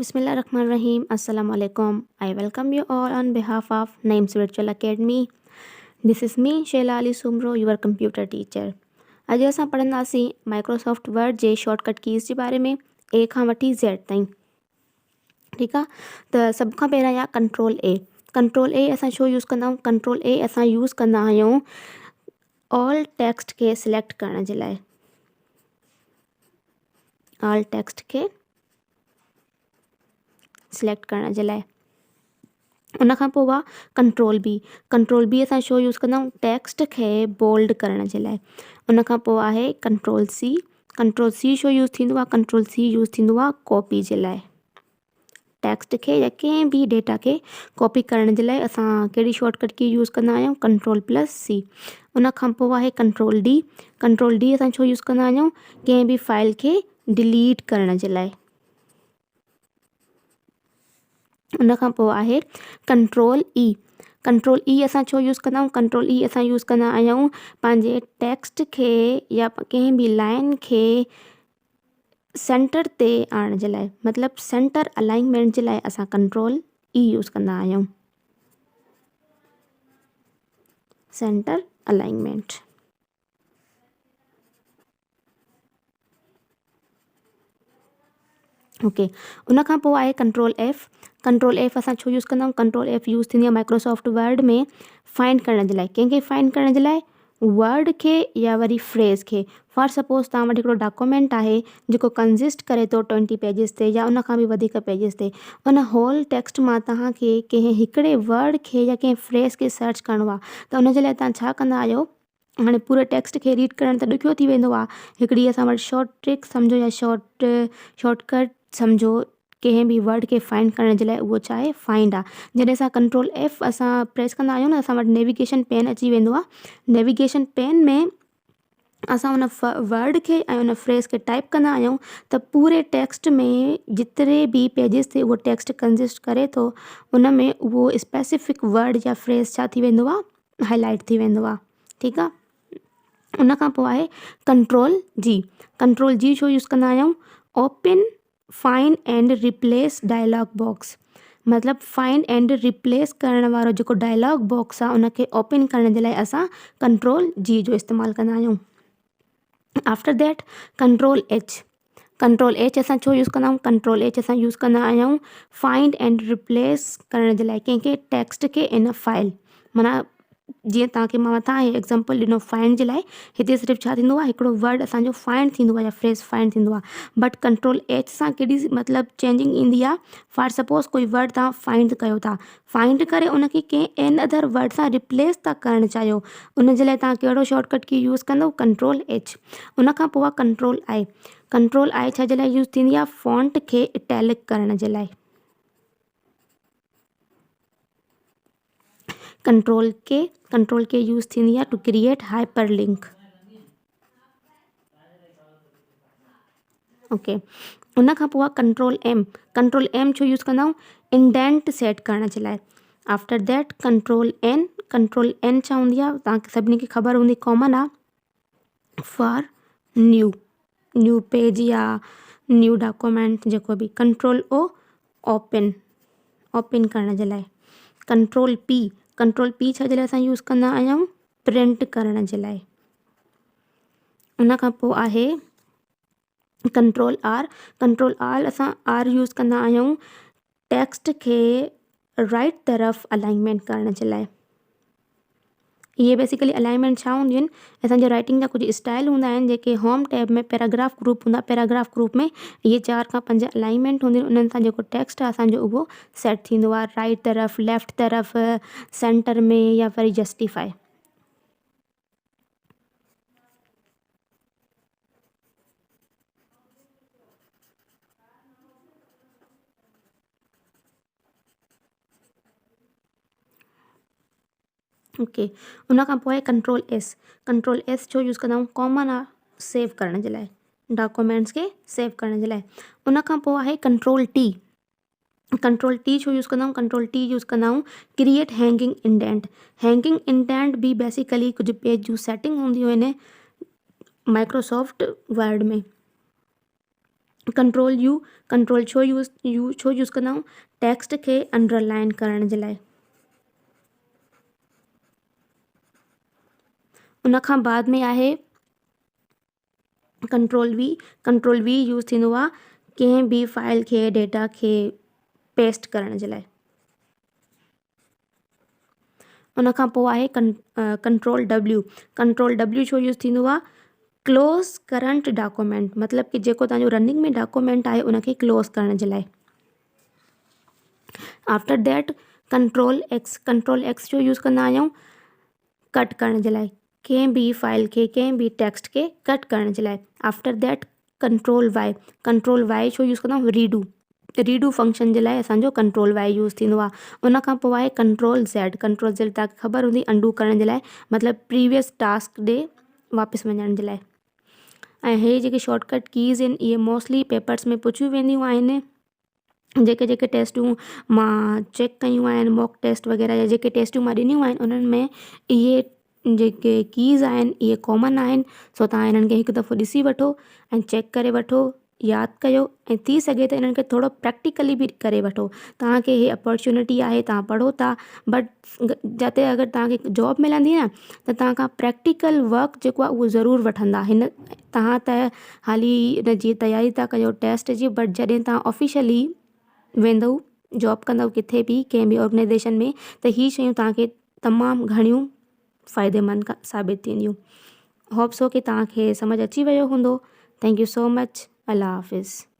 بسم الله الرحمن الرحيم السلام عليڪم I welcome you all on behalf of Naeem's virtual academy this is me Sheila Ali Soomro your computer teacher اڄ اسان پڙهنداسين مائڪروسافٽ ورڊ جي شارٽ ڪٽ ڪيز جي باري ۾ اي کان وٺي زيڊ تائين ٺيڪ آ ته سڀ کان پهريان آ ڪنٽرول اي ڪنٽرول اي اسان ڇو يوز ڪندا آهيون ڪنٽرول اي اسان يوز ڪندا آهيون آل ٽيڪسٽ کي سليڪٽ ڪرڻ جي لاء آل ٽيڪسٽ کي سليڪٽ ڪرڻ جي لاء ان کان پوء آ ڪنٽرول بي ڪنٽرول بي اسان ڇو يوز ڪندا آهيون ٽيڪسٽ کي بولڊ ڪرڻ جي لاء ان کان پوء آهي ڪنٽرول سي ڪنٽرول سي ڇو يوز ٿيندو آهي ڪنٽرول سي يوز ٿيندو آهي ڪاپي جي لاء ٽيڪسٽ کي يا ڪنهن به ڊيٽا کي ڪاپي ڪرڻ جي لاء اسان ڪهڙي شارٽ ڪٽ ڪي يوز ڪندا آهيون ڪنٽرول پلس سي ان کان پوء آهي ڪنٽرول ڊي ڪنٽرول ڊي اسان ڇو يوز ڪندا آهيون ڪنهن به فائل کي ڊليٽ ڪرڻ جي لاء ان کان پوء آهي ڪنٽرول اي ڪنٽرول اي اسان ڇو يوز ڪندا آهيون ڪنٽرول اي اسان يوز ڪندا آهيون پنهنجي ٽيڪسٽ کي يا ڪنهن به لائن کي سينٽر تي آڻڻ جي لاء مطلب سينٽر الائنمينٽ جي لاء اسان ڪنٽرول اي يوز ڪندا آهيون سينٽر الائنمينٽ اوڪي ان کان پوء آهي ڪنٽرول ايف ڪنٽرول ايف اسان ڇو يوز ڪندا آهيون ڪنٽرول ايف يوز ٿيندي آهي مائڪروسافٽ ورڊ ۾ فائنڊ ڪرڻ جي لاء ڪنهن کي فائنڊ ڪرڻ جي لاء ورڊ کي يا وري فريز کي فار سپوز توهان وٽ هڪڙو ڊاڪومينٽ آهي جيڪو ڪنزسٽ ڪري ٿو ٽوئنٽي پيجز تي يا ان کان به وڌيڪ پيجز تي ان هول ٽيڪسٽ مان توهان کي ڪنهن هڪڙي ورڊ کي يا ڪنهن فريز کي سرچ ڪرڻو آهي ته ان جي لاء توهان ڇا ڪندا آهيو هاڻي پوري ٽيڪسٽ کي ريڊ ڪرڻ ته ڏکيو ٿي ويندو آهي هڪڙي اسان وٽ شارٽ ٽرڪ سمجهو يا شارٽ شارٽ ڪٽ سمجهو ڪنهن به ورڊ کي فائنڊ ڪرڻ جي لاء اهو ڇا آهي فائنڊ آهي جڏهن اسان ڪنٽرول ايف اسان پريس ڪندا آهيون نه اسان وٽ نيويگيشن پين اچي ويندو آهي نيويگيشن پين ۾ اسان ان ورڊ کي ۽ ان فريز کي ٽائپ ڪندا آهيون ته پوري ٽيڪسٽ ۾ جيتري به پيجز تي اهو ٽيڪسٽ ڪنزسٽ ڪري ٿو ان ۾ اهو اسپيسفڪ ورڊ يا فريز ڇا ٿي ويندو آهي هائي لائيٽ ٿي ويندو آهي ٺيڪ آهي ان کان پوء آهي ڪنٽرول جي ڪنٽرول جي ڇو يوز ڪندا آهيون open find and replace dialog box مطلب فائنڊ اينڊ ريپليس ڪرڻ وارو جيڪو ڊائلاگ باڪس آهي ان کي اوپن ڪرڻ جي لاء اسان ڪنٽرول جي جو استعمال ڪندا آهيون after that control H control H اسان ڇو يوز ڪندا آهيون ڪنٽرول ايڇ اسان يوز ڪندا آهيون فائنڊ اينڊ ريپليس ڪرڻ جي لاء ڪنهن کي ٽيڪسٽ کي ان فائل معنيٰ جيئن توهان کي مان مٿان هي ايگزامپل ڏنو فائنڊ جي لاء هتي صرف ڇا ٿيندو آهي هڪڙو ورڊ اسان جو فائنڊ ٿيندو آهي يا فريز فائنڊ ٿيندو آهي بٽ ڪنٽرول ايڇ سان ڪهڙي مطلب چينجنگ ايندي آهي فار سپوز ڪوئي ورڊ توهان فائنڊ ڪيو ٿا فائنڊ ڪري ان کي ڪنهن اين ادر ورڊ سان ريپليس ٿا ڪرڻ چاهيو ان جي لاء توهان ڪهڙو شارٽ ڪٽ ڪي يوز ڪندو ڪنٽرول ايڇ ان کان پوء آهي ڪنٽرول I control I ڇا جي لاء يوز ٿيندي آهي فونٽ کي اٽيلڪ ڪرڻ جي لاء control key control key use ٿيندي آهي to create hyperlink okay ان کان پوء آهي ڪنٽرول ايم ڪنٽرول ايم ڇو يوز ڪندا آهيون انڊينٽ سيٽ ڪرڻ جي لاء after that control N control N ڇا هوندي آهي توهان کي سڀني کي خبر هوندي ڪامن آهي فار نيو نيو پيج يا نيو ڊاڪومينٽ جيڪو به ڪنٽرول او اوپن اوپن ڪرڻ جي لاء ڪنٽرول پي ڪنٽرول پي ڇا جي لاء اسان يوز ڪندا آهيون پرنٽ ڪرڻ جي لاء ان کان پوء آهي ڪنٽرول آر ڪنٽرول آر اسان آر يوز ڪندا آهيون ٽيڪسٽ کي رائيٽ طرف الائنمينٽ ڪرڻ جي لاء اهي بيسيڪلي الائنمينٽ ڇا هونديون آهن اسان جي رائيٽنگ جا ڪجهه اسٽائل هوندا آهن جيڪي هوم ٽيب ۾ پيراگراف گروپ هوندا پيراگراف گروپ ۾ اهي چار کان پنج الائنمينٽ هونديون آهن انهن سان جيڪو ٽيڪسٽ آهي اسانجو اهو سيٽ ٿيندو آهي رائيٽ طرف ليفٽ طرف سينٽر ۾ يا وري جسٽيفائي اوڪي ان کان پوء ڪنٽرول ايس ڪنٽرول ايس ڇو يوز ڪندا آهيون ڪامن آهي سيو ڪرڻ جي لاء ڊاڪومينٽس کي سيو ڪرڻ جي لاء ان کان پوء آهي ڪنٽرول ٽي ڪنٽرول ٽي ڇو يوز ڪندا آهيون ڪنٽرول ٽي يوز ڪندا آهيون create hanging indent hanging indent به بيسيڪلي ڪجهه پيج جون سيٽنگ هونديون آهن Microsoft Word ۾ control U control ڇو يوز يو ڇو يوز ڪندا آهيون ٽيڪسٽ کي انڊر لائن ڪرڻ جي لاء. ان کان بعد ۾ آهي control V control V use ٿيندو آهي ڪنهن به فائل کي ڊيٽا کي پيسٽ ڪرڻ جي لاء. ان کان پوء آهي ڪنٽرول ڊبليو ڪنٽرول ڊبليو ڇو يوز ٿيندو آهي ڪلوز ڪرنٽ ڊاڪومينٽ مطلب ڪي جيڪو تنهنجو رننگ ۾ ڊاڪومينٽ آهي ان کي ڪلوز ڪرڻ جي لاء after that control X control X جو يوز ڪندا آهيون ڪٽ ڪرڻ جي لاء ڪنهن به فائل کي ڪنهن به ٽيڪسٽ کي ڪٽ ڪرڻ جي لاء after that control Y control Y ڇو يوز ڪندا آهيون ريڊو ريڊو فنڪشن جي لاء اسانجو ڪنٽرول وائي يوز ٿيندو آهي ان کان پوء آهي ڪنٽرول زيڊ ڪنٽرول زيڊ تاکي خبر هوندي انڊو ڪرڻ جي لاء مطلب پريويس ٽاسڪ ڏي واپس وڃڻ جي لاء ۽ هي جيڪي شارٽ ڪٽ ڪيز آهن اهي موسٽلي پيپرس ۾ پڇيون وينديون آهن جيڪي جيڪي ٽيسٽون مان چيڪ ڪيون آهن موڪ ٽيسٽ وغيره يا جيڪي ٽيسٽون مان ڏنيون آهن انهن ۾ اهي جيڪي ڪيز آهن اهي ڪامن آهن سو توهان انهن کي هڪ دفعو ڏسي وٺو ۽ چيڪ ڪري وٺو ياد ڪيو ۽ ٿي سگهي ته انهن کي ٿورو پريڪٽيڪلي به ڪري وٺو توهان کي هي اپرچونٽي آهي توهان پڙهو ٿا بٽ جتي اگر توهان کي جاب ملندي نه ته توهان کان پريڪٽيڪل ورڪ جيڪو آهي اهو ضرور وٺندا هن توهان ته حالي ان جي تياري ٿا ڪيو ٽيسٽ جي بٽ جڏهن توهان آفيشلي ويندو جاب ڪندو ڪٿي به ڪنهن به آرگنائيزيشن ۾ ته هي شيون توهان کي تمام گهڻيون فائديمند ثابت ٿينديون هوپ سو ڪي توهان کي سمجهه اچي ويو هوندو thank you so much Allah Hafiz.